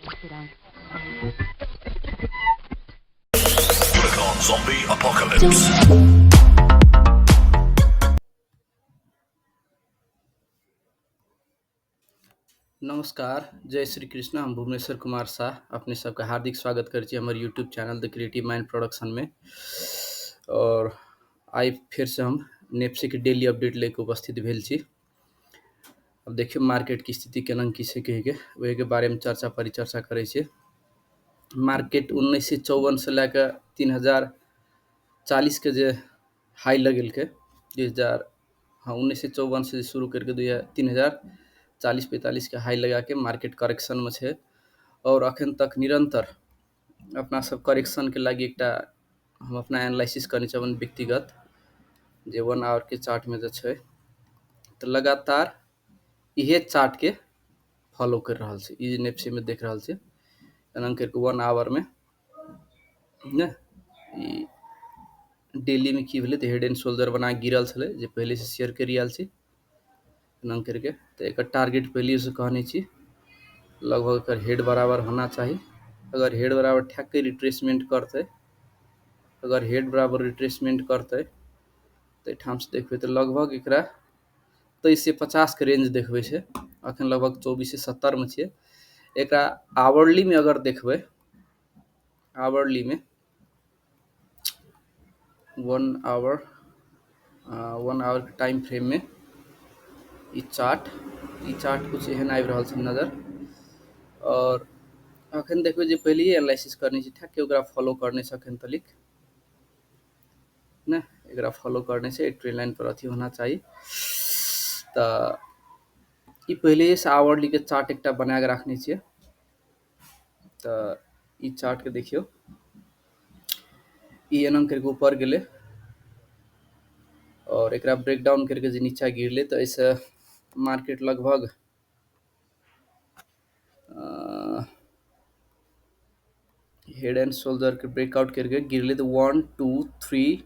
Zombie Apocalypse. नमस्कार, जय श्री कृष्ण। हम भुवनेश्वर कुमार शाह अपने सबके हार्दिक स्वागत करै छी हमर YouTube channel the creative mind प्रोडक्शनमे। और आइ फेरसँ हम नेप्सेके डेली अपडेट लऽ कऽ उपस्थित भेल छी। अब देखियौ मार्केटके स्थिति केना की छै कहिके, ओहिके बारेमे चर्चा परिचर्चा करै छी। मार्केट 1954 से लए कऽ 3040 के जे हाई लगेलकै, 2000, हाँ, 1954 से शुरू करिके 3040 45 के हाई लगा के मार्केट करेक्शनमे छै। और अखन तक निरंतर अपना सब करेक्शनके लागि एकटा हम अपना एनालिसिस करने छी अपन व्यक्तिगत, जे 1 our के चार्टमे जे छै तऽ लगातार इहे चार्टके फॉलो कर रहल छै। ई जे नेप्सेमे देख रहल छै एना करिके 1 आवरमे ने, ई डेलीमे की भेलै तऽ हेड एंड शोल्डर बना गिरल छलै, जे पहिलेसँ शेयर करि आयल छी एना करिके। तऽ एकर टारगेट पहिलेसँ कहने छी, लगभग एकर हेड बराबर होना चाही। अगर हेड बराबर ठैक के रिट्रेसमेंट करतै, अगर हेड बराबर रिट्रेसमेंट करतै तऽ एहिठामसँ देखबै तऽ लगभग एकरा 2350 के रेंज देखबै छै। अखन लगभग 2470 मे छियै। एकरा आवरली में अगर देखबै, आवरली में 1 our, 1 our के टाइम फ्रेम में ई चार्ट कुछ एहन आबि रहल छै नजर। और अखन देखबै जे पहिले एनालिसिस करने छी, ठैक के ओकरा फॉलो करने छै अखन तलिक ने, एकरा फॉलो करने छै, ट्रेंड लाइन पर अथी होना चाही। तऽ ई पहिले से आवरली के चार्ट एकटा बना के रखने छियै। तऽ ई चार्ट के देखियौ, ई एना करके ऊपर गेलै और एकरा ब्रेक डाउन करके जे नीचा गिरलै तऽ एहिसँ मार्केट लगभग हेड एंड शोल्डर के ब्रेकआउट करके गिरलै तऽ 1 2 3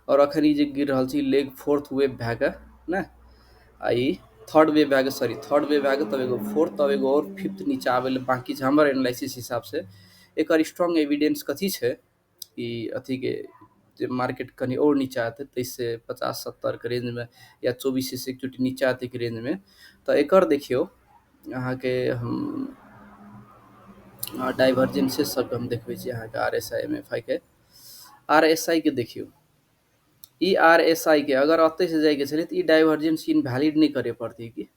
और अखन ई जे गिर रहल छै लेग फोर्थ वेव भए कऽ ने, आ ई थर्ड वेव भए कऽ, सॉरी थर्ड वेव भए कऽ तब एगो फोर्थ, तब एगो और फिफ्थ नीचा आबै लए बाँकी छै। हमर एनालिसिस हिसाबसँ एकर स्ट्रॉन्ग एविडेंस कथी छै, ई अथीके जे मार्केट कनि और नीचा एतै 2350-70 के रेंजमे या 24 से एक नीचा एतै के रेंजमे। तऽ एकर देखियौ अहाँके हम डाइवर्जेंसेस सबके हम देखबै छी अहाँके R S I M F I के। आर एस I के देखियौ, ई आर एस I के अगर एतै से जाइके छलै तऽ ई डाइवर्जेंस इनवैलिड नहि करे पड़तै कि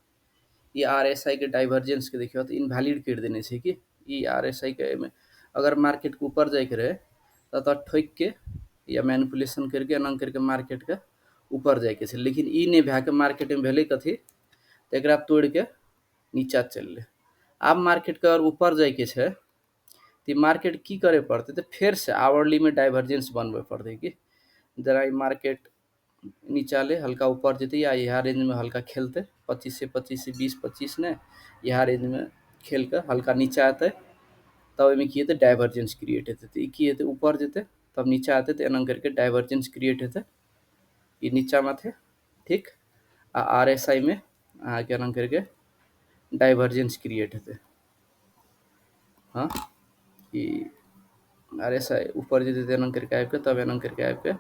ई आर एस I के डाइवर्जेंस के देखियौ तऽ इनवैलिड करि देने छै कि ई आर एस I के एहिमे अगर मार्केट के ऊपर जाइके रहै तऽ एतऽ ठोकि के या मैनिपुलेशन करके एना करके मार्केट के ऊपर जाइके छै, लेकिन ई नहि भए के मार्केट में भेलै कथी, तऽ एकरा तोड़ि के नीचा चललै। आब मार्केट के अगर ऊपर जाइके छै तऽ मार्केट की करे पड़तै, तऽ फेर से आवरली में डाइवर्जेंस बनबै पड़तै कि जरा ई मार्केट नीचा ले हल्का ऊपर जेतै या इएह रेंज में हल्का खेलतै, 25 से 25 से 20 25 ने इएह रेंज में खेल के हल्का नीचा एतै, तब एहिमे की हेतै डाइवर्जेंस क्रिएट हेतै। तऽ ई की हेतै ऊपर जेतै तब नीचा एतै, तऽ एना करके डाइवर्जेंस क्रिएट हेतै, ई नीचा में थे ठीक, आ आर एस I में अहाँके एना करके डाइवर्जेंस क्रिएट हेतै। हाँ, ई आर एस I ऊपर जेतै तऽ एना करके आबिके तब एना करके आबिके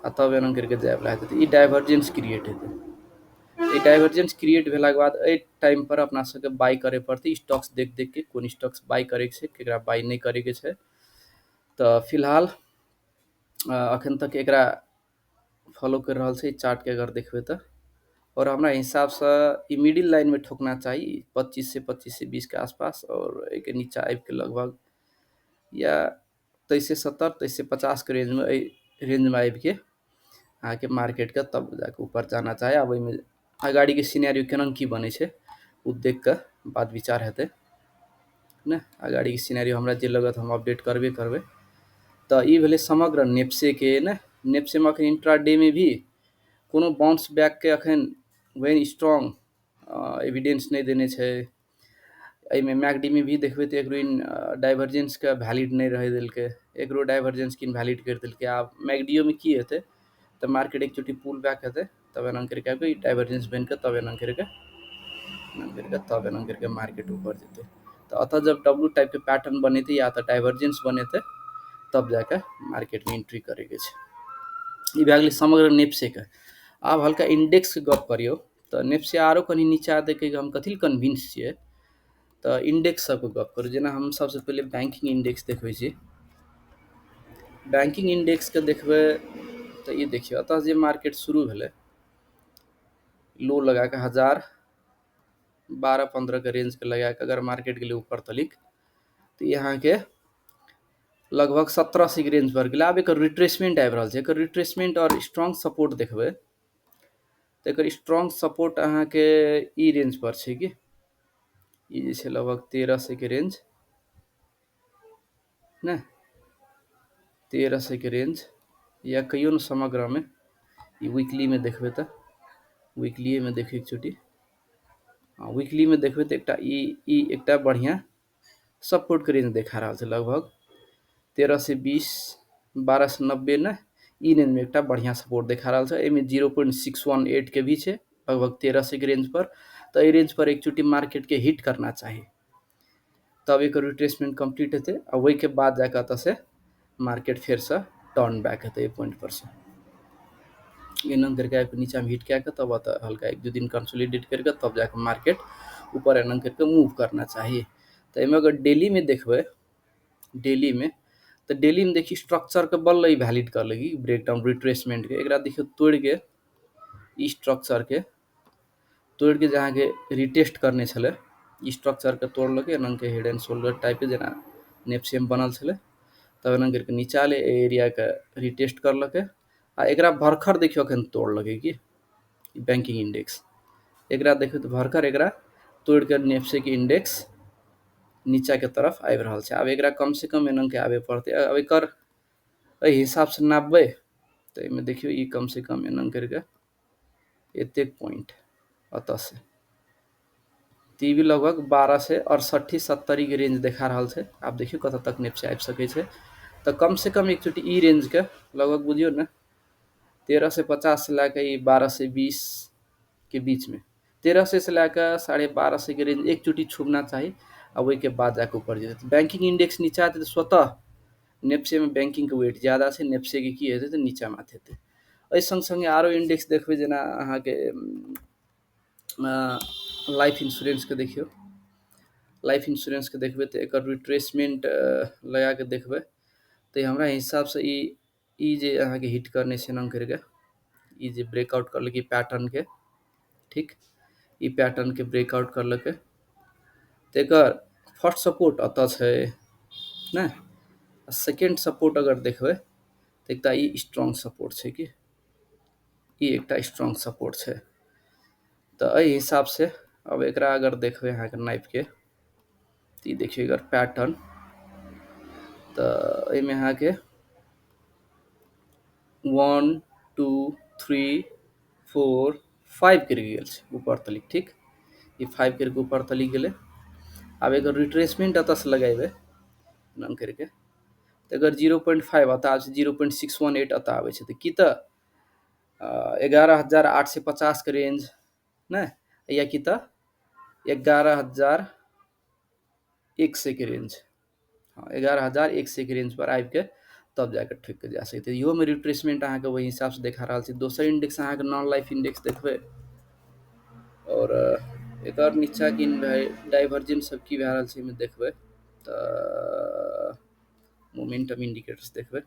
आ तब एना करके जायवला हेतै, तऽ ई डाइवर्जेंस क्रिएट हेतै। ई डाइवर्जेंस क्रिएट भेलाके बाद एहि टाइम पर अपना सबके बाय करे पड़तै, स्टॉक्स देख देख के कोन स्टॉक्स बाय करैके छै, केकरा बाय नहि करैके छै। तऽ फिलहाल अखन तक एकरा फॉलो कर रहल छै चार्ट के अगर देखबै तऽ, और हमरा हिसाबसँ ई मिडिल लाइन में ठोकना चाही 25 से 25 से 20 के आसपास, और एहिके नीचा आबिके लगभग या 2370 2350 के रेंज में, एहि रेंज में आबिके अहाँके मार्केटके तब जाके ऊपर जाना चाही। आब एहिमे अगाड़ीके सिनेरियो केना की बनै छै ओ देख कऽ बात विचार हेतै ने, अगाड़ीके सिनेरियो हमरा जे लगत हम अपडेट करबे करबै। तऽ ई भेलै समग्र नेप्सेके ने। नेप्सेमे अखन इंट्राडे में भी कोनो बाउंस बैक के अखन वेरी स्ट्रॉन्ग एविडेंस नहि देने छै। एहिमे मैकडी में भी देखबै तऽ एकरो डाइवर्जेंस के वैलिड नहि रहै देलकै, एकरो डाइवर्जेंस के इनवैलिड करि देलकै। आब मैकडीओ में की हेतै तऽ मार्केट एक चोटी पुल बैक हेतै, तब एना करिके आबि डाइवर्जेंस बनि कऽ तब एना करिके, एना करिके, तब एना करिके मार्केट ऊपर जेतै। तऽ एतऽ जब डब्लू टाइपके पैटर्न बनेतै या तऽ डाइवर्जेंस बनेतै तब जाके मार्केटमे एंट्री करैके छै। ई भए गेलै समग्र नेप्सेके। आब हल्का इंडेक्सके गप करियौ तऽ नेप्से आरो कनि नीचा देखैके हम कथी लए कन्विन्स छियै, तऽ इंडेक्स सबके गप करू। जेना हम सबसँ पहिले बैंकिंग इंडेक्स देखबै छी। बैंकिंग इंडेक्सके देखबै तऽ ई देखियौ एतऽ जे मार्केट शुरू भेलै लो लगा कऽ 1012-15 के रेंजके लगा कऽ अगर मार्केट गेलै ऊपर तलिक तऽ ई अहाँके लगभग 1700 के रेंज पर गेलै। आब एकर रिट्रेसमेंट आबि रहल छै, एकर रिट्रेसमेंट और स्ट्रॉन्ग सपोर्ट देखबै तऽ एकर स्ट्रॉन्ग सपोर्ट अहाँके ई रेंज पर छै कि ई जे छै लगभग 1300 के रेंज ने, 1300 के रेंज या कहियो ने समग्रमे ई वीकलीमे देखबै तऽ वीकलीमे देखै चोटी, हँ वीकलीमे देखबै तऽ एकटा ई एकटा बढ़िआँ सपोर्टके रेंज देखा रहल छै लगभग 1320 1290 ने, ई रेंजमे एकटा बढ़िआँ सपोर्ट देखा रहल छै। एहिमे 0.618 के भी छै लगभग 1300 के रेंज पर, तऽ एहि रेंज पर एकचोटि मार्केटके हिट करना चाही तब एकर रिट्रेसमेंट कम्प्लीट हेतै आ ओहिके बाद जाकऽ एतऽसँ मार्केट फेरसँ टर्न बैक हेतै एहि पॉइंट पर से एना करके आबि कऽ नीचाँमे हिट कए कऽ तब एतऽ हल्का एक दू दिन कंसोलिडेट करि कऽ तब जाकऽ मार्केट ऊपर एना करिके मूव करना चाही। तऽ एहिमे अगर डेलीमे देखबै, डेलीमे तऽ डेलीमे देखी स्ट्रक्चरके बल्ल ई वैलिड कर लगी ब्रेकडाउन रिट्रेसमेंटके, एकरा देखियौ तोड़िके ई स्ट्रक्चरके तोड़िके जे अहाँके रिटेस्ट करने छलै ई स्ट्रक्चरके तोड़लकै एना के हेड एंड शोल्डर टाइपके जेना नेप्सेम बनल छलै तब एना करिके नीचा एलै एहि एरियाके रिटेस्ट करलकै आ एकरा भरखर देखियौ अखन तोड़लकै कि बैंकिंग इंडेक्स, एकरा देखियौ तऽ भरखर एकरा तोड़िके नेप्सेके इंडेक्स नीचाके तरफ आबि रहल छै। आब एकरा कम से कम एना के आबे पड़तै। आब एकर एहि हिसाबसँ नापबै तऽ एहिमे देखियौ ई कम से कम एना करिके एतेक पॉइंट एतऽसँ तऽ ई भी लगभग 1268-70 के रेंज देखा रहल छै। आब देखियौ कतऽ तक नेप्से आबि सकै छै, तऽ कम से कम एकचोटि ई रेंजके लगभग बुझियौ ने 1350 से लए कऽ ई 1220 के बीचमे 1300 से लए कऽ 1250 के रेंज एकचोटि छुबना चाही आ ओहिके बाद जाकऽ ऊपर जेतै। बैंकिंग इंडेक्स नीचा जेतै तऽ स्वतः नेप्सेमे बैंकिंगके वेट ज्यादा छै, नेप्सेके की हेतै तऽ नीचामे हेतै। एहि सङ्ग सङ्गे आरो इंडेक्स देखबै जेना अहाँके लाइफ इंश्योरेंसके देखियौ, लाइफ इंश्योरेंसके देखबै तऽ एकर रिट्रेसमेंट लगा कऽ देखबै तऽ हमरा हिसाबसँ ई जे अहाँके हिट करने छै एना करिके ई जे ब्रेकआउट करलकै पैटर्नके, ठीक ई पैटर्नके ब्रेकआउट करलकै तऽ एकर फर्स्ट सपोर्ट एतऽ छै ने, सेकेंड सपोर्ट अगर देखबै तऽ एकटा ई स्ट्रॉन्ग सपोर्ट छै कि ई एकटा स्ट्रॉन्ग सपोर्ट छै। तऽ एहि हिसाबसँ अब एकरा अगर देखबै अहाँके नापिके तऽ ई देखियौ एकर पैटर्न, तऽ एहिमे अहाँके 1 2 3 4 5 करि गेल छै ऊपर तलिक, ठीक ई 5 करिके ऊपर तलिक गेलै। आब एकर रिट्रेसमेंट एतऽसँ लगेबै एना करिके तऽ अगर 0.5 एतऽ आबै छै 0.618 एतऽ आबै छै तऽ की तऽ 11,850 के रेंज ने, या की तऽ 11,100 के रेंज, हाँ 11,100 के रेंज पर आबिके तब जाके ठोकि कऽ जा सकतै। इहोमे रिट्रेसमेंट अहाँके ओहि हिसाबसँ देखा रहल छै। दोसर इंडेक्स अहाँके नॉन लाइफ इंडेक्स देखबै और एकर नीचाके डाइवर्जेंस सब की भए रहल छै एहिमे देखबै तऽ मोमेंटम इंडिकेटर्स देखबै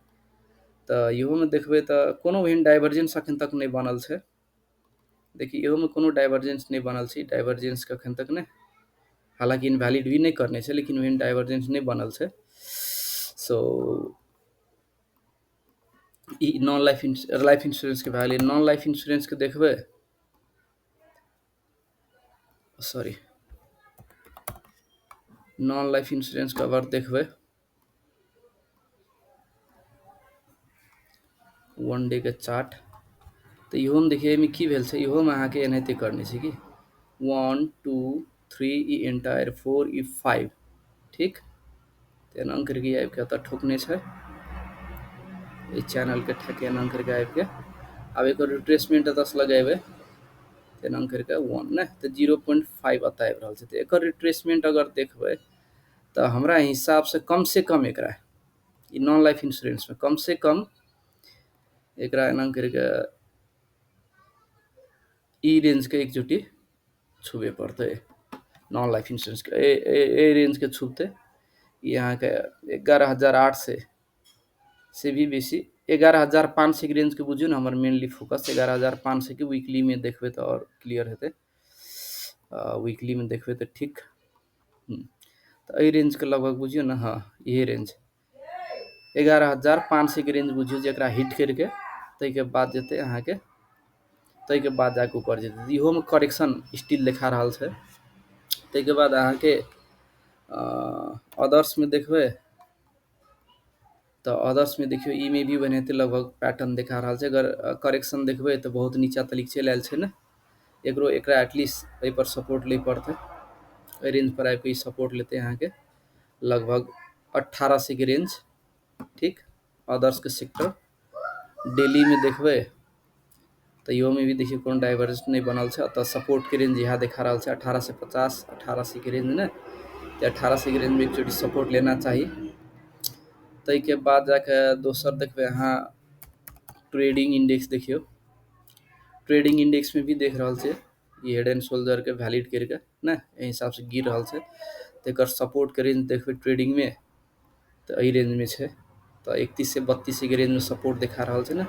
तऽ इहोमे देखबै तऽ कोनो एहन डाइवर्जेंस अखन तक नहि बनल छै। देखियौ इहोमे कोनो डाइवर्जेंस नहि बनल छै, डाइवर्जेंसके अखन तक नहि, हालाँकि इनवैलिड भी नहि करने छै लेकिन ओहन डाइवर्जेंस नहि बनल छै। सो ई नॉन लाइफ लाइफ इंश्योरेंसके भए गेलै। नॉन लाइफ इंश्योरेंसके देखबै, सॉरी नॉन लाइफ इंश्योरेंसके अगर देखबै 1 डे के चार्ट तऽ इहोमे देखियौ एहिमे की भेल छै, इहोमे अहाँके एनाहिते करने छै कि 1 2 3 ई एंटायर 4 ई 5, ठीक तऽ एना करिके आबिके एतऽ ठोकने छै एहि चैनलके ठेके एना करिके आबिके आब एकर रिट्रेसमेंट एतऽसँ लगेबै तऽ एना करिके 1 ने तऽ 0.5 एतऽ आबि रहल छै। तऽ एकर रिट्रेसमेंट अगर देखबै तऽ हमरा हिसाबसँ कमसँ कम एकरा ई नॉन लाइफ इंश्योरेंसमे कमसँ कम एकरा एना करिके ई रेंजके एकचोटि छुबे पड़तै। नॉन लाइफ इंश्योरेंसके एहि रेंजके छुबतै ई अहाँके 11,800 से भी बेसी 11,500 के रेंजके बुझियौ ने। हमर मेनली फोकस 11,500 के वीकलीमे देखबै तऽ आओर क्लियर हेतै। वीकलीमे देखबै तऽ ठीक। तऽ एहि रेंजके लगभग बुझियौ ने। हँ, इहे रेंज 11,500 के रेंज बुझियौ जे एकरा हिट करिके ताहिके बाद जेतै अहाँके, ताहिके बाद जाके ऊपर जेतै। इहोमे करेक्शन स्टिल देखा रहल छै। ताहिके बाद अहाँके अदर्समे देखबै तऽ अदर्समे देखियौ, ई मे भी ओनाहिते लगभग पैटर्न देखा रहल छै। अगर करेक्शन देखबै तऽ बहुत नीचा तलिक चलि आयल छै ने। एकरो एकरा एटलीस्ट एहिपर सपोर्ट लै पड़तै। एहि रेंज पर आबिके ई सपोर्ट लेतै अहाँके लगभग 1800 के रेंज। ठीक, अदर्सके सेक्टर डेलीमे देखबै तऽ इहोमे भी देखियौ, कोनो डाइवर्जेंस नहि बनल छै। एतऽ सपोर्टके रेंज इएह देखा रहल छै, 1850, 1800 के रेंज ने। तऽ 1800 के रेंजमे एकचोटी सपोर्ट लेना चाही। ताहिके बाद जाके दोसर देखबै अहाँ ट्रेडिंग इंडेक्स। देखियौ, ट्रेडिंग इंडेक्समे भी देख रहल छै, ई हेड एंड शोल्डरके वैलिड करिके ने एहि हिसाबसँ गिर रहल छै। तऽ एकर सपोर्टके रेंज देखबै ट्रेडिंगमे तऽ एहि रेंजमे छै। तऽ 3132 के रेंजमे सपोर्ट देखा रहल छै ने।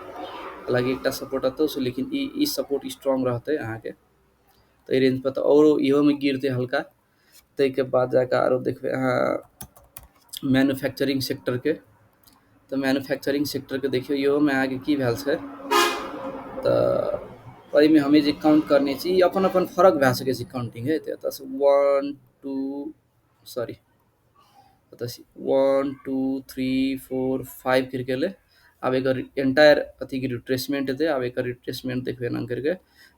हालाँकि एकटा सपोर्ट एतौ छै, लेकिन ई ई सपोर्ट स्ट्रॉन्ग रहतै अहाँके। तऽ एहि रेंज पर तऽ औरो इहोमे गिरतै हल्का। ताहिके बाद जाकऽ आरो देखबै अहाँ मैन्युफैक्चरिंग सेक्टरके। तऽ मैन्युफैक्चरिंग सेक्टरके देखियौ, इहोमे अहाँके की भेल छै? तऽ एहिमे हमे जे काउंट करने छी, ई अपन अपन फरक भए सकै छै काउंटिंग है। तऽ एतऽसँ वन टू, सॉरी, एतऽसँ 1 2 3 4 5 करिके एलै। आब एकर एंटायर अथीके रिट्रेसमेंट हेतै। आब एकर रिट्रेसमेंट देखबै एना करिके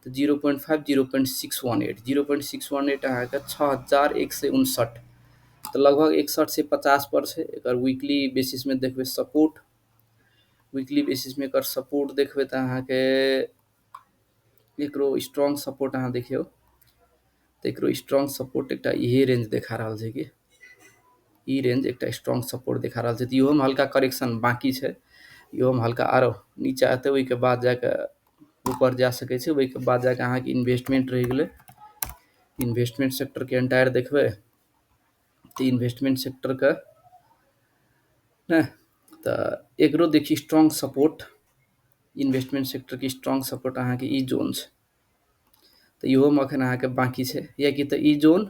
तऽ 0.5, 0.618, 0.618 अहाँके 6159। तऽ लगभग 6150 पर छै। एकर वीकली बेसिसमे देखबै सपोर्ट, वीकली बेसिसमे एकर सपोर्ट देखबै तऽ अहाँके एकरो स्ट्रॉन्ग सपोर्ट अहाँ देखियौ तऽ एकरो स्ट्रॉन्ग सपोर्ट एकटा इहे रेंज देखा रहल छै कि ई रेंज एकटा स्ट्रॉन्ग सपोर्ट देखा रहल छै। तऽ इहोमे हल्का करेक्शन बाँकी छै। इहोमे हल्का आरो नीचा एतै, ओहिके बाद जाके ऊपर जा सकै छै। ओहिके बाद जाके अहाँके इन्वेस्टमेंट रहि गेलै। इन्वेस्टमेंट सेक्टरके एंटायर देखबै तऽ इन्वेस्टमेंट सेक्टरके ने तऽ एकरो देखियौ स्ट्रॉन्ग सपोर्ट, इन्वेस्टमेंट सेक्टरके स्ट्रॉन्ग सपोर्ट अहाँके ई जोन छै। तऽ इहोमे एखन अहाँके बाँकी छै, या कि तऽ ई जोन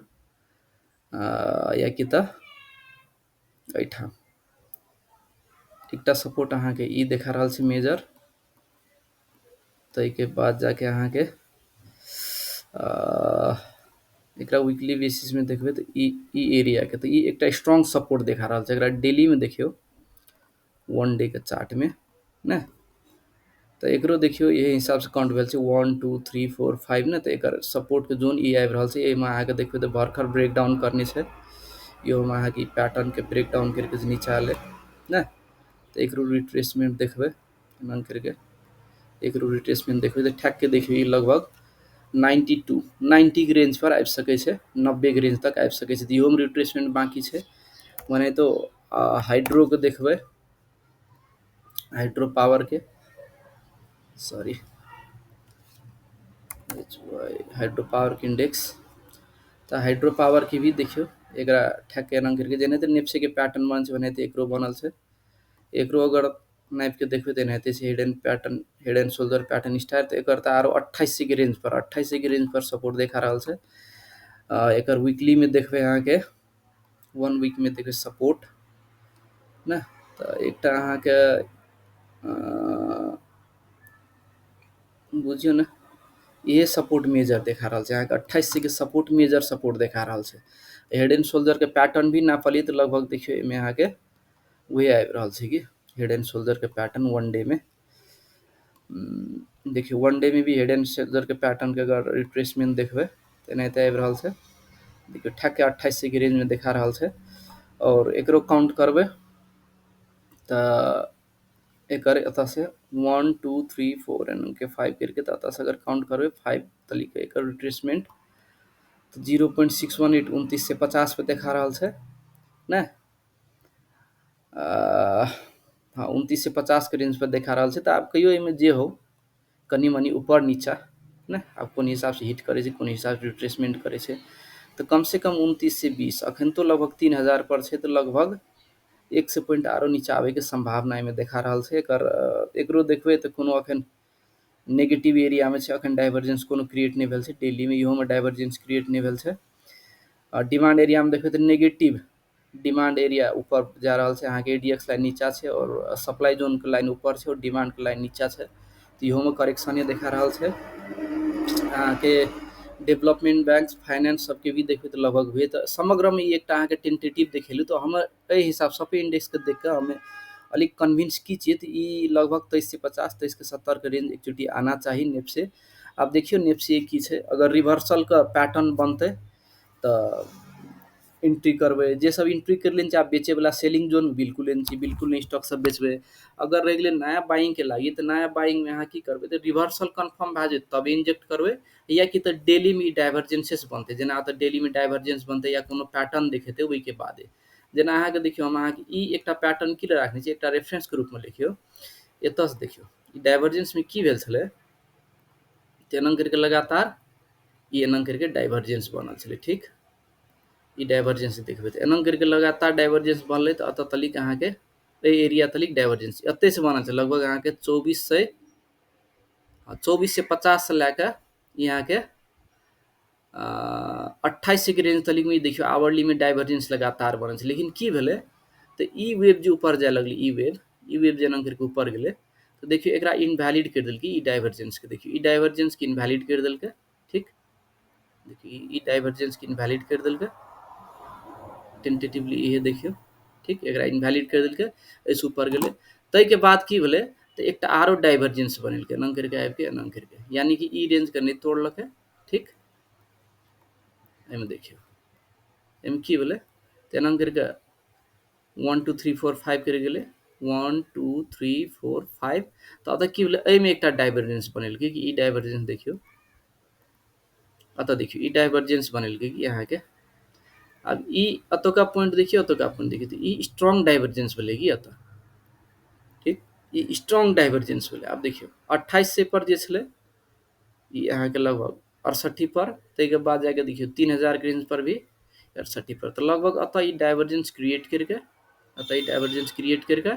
या कि तऽ एहिठाम एकटा सपोर्ट अहाँके ई देखा रहल छै मेजर। ताहिके बाद जाके अहाँके एकरा वीकली बेसिसमे देखबै तऽ ई ई एरियाके तऽ ई एकटा स्ट्रॉन्ग सपोर्ट देखा रहल छै। एकरा डेलीमे देखियौ, वन डे के चार्टमे ने, तऽ एकरो देखियौ, एहि हिसाबसँ काउंट भेल छै 1 2 3 4 5 ने। तऽ एकर सपोर्टके जोन ई आबि रहल छै। एहिमे अहाँके देखबै तऽ भरखर ब्रेकडाउन करने छै। इहोमे अहाँके ई पैटर्नके ब्रेकडाउन करिके जे नीचा एलै ने, तऽ एकरो रिट्रेसमेंट देखबै एना करिके। एकरो रिट्रेसमेंट देखबै तऽ ठैक के देखियौ, ई लगभग 92, 90 के रेंज पर आबि सकै छै, 90 के रेंज तक आबि सकै छै। तऽ इहोमे रिट्रेसमेंट बाँकी छै। ओनाहितो हाइड्रोके देखबै, हाइड्रो पावरके, सॉरी, हाइड्रो पावरके इंडेक्स। तऽ हाइड्रो पावरके भी देखियौ, एकरा ठैक के एना करिके जेनाहिते नेप्सेके पैटर्न बनल छै, ओनाहिते एकरो बनल छै। एकरो अगर नापिके देखबै तऽ एनाहिते छै, head and pattern, head and shoulder pattern style. तऽ एकर तऽ आरो 2800 के रेंज पर, 2800 के रेंज पर सपोर्ट देखा रहल छै। एकर वीकलीमे देखबै अहाँके, वन वीकमे देखबै सपोर्ट ने, तऽ एकटा अहाँके बुझियौ ने, इहे सपोर्ट मेजर देखा रहल छै अहाँके। 2800 के सपोर्ट, मेजर सपोर्ट देखा रहल छै। हेड एंड शोल्डरके पैटर्न भी नापलियै तऽ लगभग देखियौ, एहिमे अहाँके वएह आबि रहल छै कि हेड एंड शोल्डरके पैटर्न वन डे मे। देखियौ, वन डे मे भी हेड एंड शोल्डरके पैटर्नके अगर रिट्रेसमेंट देखबै तऽ एनाहिते आबि रहल छै। देखियौ, ठैक 2800 के रेंजमे देखा रहल छै। आओर एकरो काउंट करबै तऽ एकर एतऽसँ 1 2 3 4 एंड के 5 करिके, तऽ एतऽसँ अगर काउंट करबै 5 तलिके एकर रिट्रेसमेंट तऽ 0.618, 2950 पे देखा रहल छै। नहि। हँ, 2950 के रेंज पर देखा रहल छै। तऽ आब कहियो एहिमे जे हो, कनि मनि ऊपर नीचा ने, आब कोन हिसाबसँ हिट करै छै, कोन हिसाबसँ रिट्रेसमेंट करै छै, तऽ कमसँ कम 2920, अखन तो लगभग 3000 पर छै, तऽ लगभग 100 पॉइंट आरो नीचा आबैके सम्भावना एहिमे देखा रहल छै। एकरो देखबै तऽ कोनो अखन नेगेटिव एरियामे छै, अखन डाइवर्जेंस कोनो क्रिएट नहि भेल छै। डेलीमे इहोमे डाइवर्जेंस क्रिएट नहि भेल छै। आ डिमांड एरियामे देखबै तऽ नेगेटिव डिमांड एरिया ऊपर जा रहल छै, अहाँके एडीएक्स लाइन नीचा छै और सप्लाई जोनके लाइन ऊपर छै और डिमांडके लाइन नीचा छै, तऽ इहोमे करेक्शने देखा रहल छै। अहाँके डेवलपमेंट बैंक, फाइनेंस सबके भी देखबै तऽ लगभग हुए। तऽ समग्रमे ई एकटा अहाँके टेंटेटिव देखेलहुँ। तऽ हमर एहि हिसाब सभे इंडेक्सके देख कऽ हमे अलिक कन्विंस की छियै, तऽ ई लगभग 2350, 2370के रेंज एकचोटि आना चाही नेप्से। आब देखियौ नेप्से की छै, अगर रिवर्सलके पैटर्न बनतै तऽ एंट्री करबै। जे सब एंट्री कर लेने छै, आब बेचैवला सेलिंग जोन बिल्कुल नहि छी, बिल्कुल नहि स्टॉक सब बेचबै। अगर रहि गेलै नया बाइंगके लागि, तऽ नया बाइंगमे अहाँ की करबै? तऽ रिवर्सल कन्फर्म भए जेतै तब इंजेक्ट करबै, या कि तऽ डेलीमे ई डाइवर्जेंसेस बनतै, जेना तऽ डेलीमे डाइवर्जेंस बनतै या कोनो पैटर्न देखेतै ओहिके बादे। जेना अहाँके देखियौ, हम अहाँके ई एकटा पैटर्न की राखने छी, एकटा रेफरेंसके रूपमे लिखियौ। एतऽसँ देखियौ, ई डाइवर्जेंसमे की भेल छलै, तऽ एना करिके लगातार ई एना करिके डाइवर्जेंस बनल छलै, ठीक। ई डाइवर्जेंस देखबै तऽ एना करिके लगातार डाइवर्जेंस बनलै, तऽ एतऽ तलिक अहाँके एहि एरिया तलिक डाइवर्जेंस एतहिसँ बनल छै, लगभग अहाँके 2400, 2450 से लए कऽ ई अहाँके 2800 के रेंज तलिकमे ई देखियौ आवरलीमे डाइवर्जेंस लगातार बनल छै। लेकिन की भेलै, तऽ ई वेव जे ऊपर जाय लगलै, ई वेव जे एना करिके ऊपर गेलै, तऽ देखियौ एकरा इनवैलिड करि देलकै ई डाइवर्जेंसके। देखियौ, ई डाइवर्जेंसके इनवैलिड करि देलकै, ठीक। देखियौ, ई डाइवर्जेंसके इनवैलिड करि देलकै टेंटेटिवली, इहे देखियौ, ठीक, एकरा इनवैलिड करि देलकै, एहिसँ ऊपर गेलै। ताहिके बाद की भेलै, तऽ एकटा आरो डाइवर्जेंस बनेलकै एना करिके आबिके, एना करिके, यानी कि ई रेंजके नहि तोड़लकै, ठीक। एहिमे देखियौ, एहिमे की भेलै, तऽ एना करिके 1 2 3 4 5 करि गेलै, 1 2 3 4 5। तऽ एतऽ की भेलै, एहिमे एकटा डाइवर्जेंस बनेलकै कि ई डाइवर्जेंस देखियौ, एतऽ देखियौ ई डाइवर्जेंस बनेलकै कि अहाँके। आब ई एतुका पॉइंट देखियौ, एतुका पॉइंट देखियौ, तऽ ई स्ट्रॉन्ग डाइवर्जेंस भेलै कि एतऽ, ठीक, ई स्ट्रॉन्ग डाइवर्जेंस भेलै। आब देखियौ, 2800 पर जे छलै ई अहाँके लगभग 68 पर, ताहिके बाद जाके देखियौ 3000 के रेंज पर भी 68 पर, तऽ लगभग एतऽ ई डाइवर्जेंस क्रिएट करिके, एतऽ ई डाइवर्जेंस क्रिएट करिके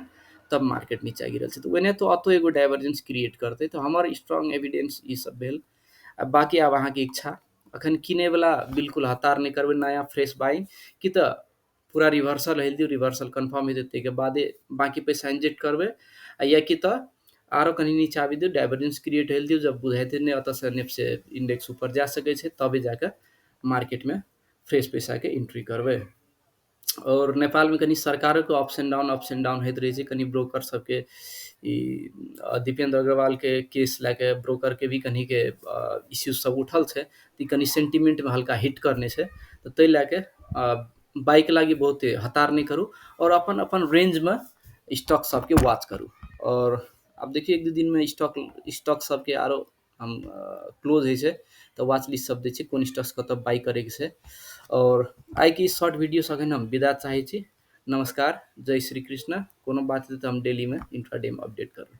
तब मार्केट नीचा गिरल छै। तऽ ओहिने तो एतौ एगो डाइवर्जेंस क्रिएट करतै, तऽ हमर स्ट्रॉन्ग एविडेंस ई सब भेल। आ बाकी आब अहाँके इच्छा, अखन किनैवला बिल्कुल हतार नहि करबै नया फ्रेश बाइंग कि, तऽ पूरा रिवर्सल होइ दियौ, रिवर्सल कन्फर्म हेतै ताहिके बादे बाकी पैसा इंजेक्ट करबै, आ या कि तऽ आरो कनि नीचा आबि दियौ, डाइवर्जेंस क्रिएट होइ दियौ, जब बुझाइते नहि ओतऽसँ नेप्से इंडेक्स ऊपर जा सकै छै तबे जाके मार्केटमे फ्रेश पैसाके एंट्री करबै। और नेपालमे कनि सरकारोके ups and down, ups and down होइत रहै छै, कनि ब्रोकर सबके ई दीपेंद्र अग्रवालके केस लए के ब्रोकरके भी कनिके इश्यूज सब उठल छै, तऽ ई कनि सेंटिमेंटमे हल्का हिट करने छै। तऽ ताहि लए के बाइक लागि बहुते हतार नहि करू और अपन अपन रेंजमे स्टॉक सबके वॉच करू। और आब देखियौ, एक दू दिनमे स्टॉक सबके आरो हम क्लोज होइ छै तऽ वॉच लिस्ट सब दै छै, कोन स्टॉक्स कतऽ बाइ करैके छै। और आइके शॉर्ट वीडियो अखन हम विदा चाहै छी। नमस्कार, जय श्री कृष्ण। कोनो बात हेतै तऽ हम डेलीमे इंट्राडे मे अपडेट करबै।